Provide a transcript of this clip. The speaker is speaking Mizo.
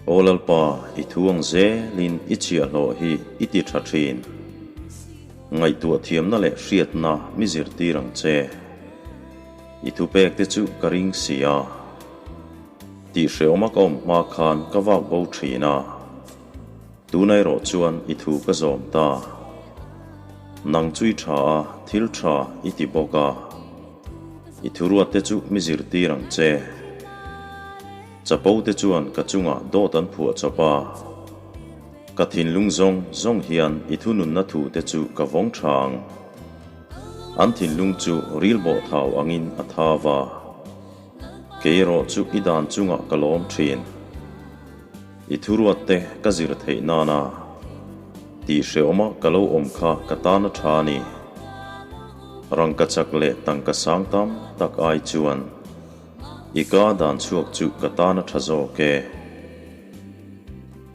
Aw Lalpa, i thu ang zelin i chhiahhlawh hi i ti tha thin. Ngaihtuah thiamna leh hriatna mi zirtir ang che. I thupekte chu ka ring si a. Tihhrehawma ka awm hma khan ka vak bo thin a. Tunah erawh chuan i thu ka zawm ta. Nang chu i tha a, thil tha i ti bawk a. I thuruatte chu mi zirtir ang che. Chapo te chuan ka chungah dawt an phuah chawp a. Ka thinlung zawng zawng hian i thununna thu te chu ka vawng tha ang. An thinlung chu ril bawh thau angin a tha va. Kei erawh chu i dan chungah ka lawm thin. I thuruatte ka zir theih nana tih hrehawma ka lo awm kha ka tan a tha a ni. Rangka chak leh tangka sang tam tak ai chuan i ka dan chhuak chu ka tan a tha zawk e.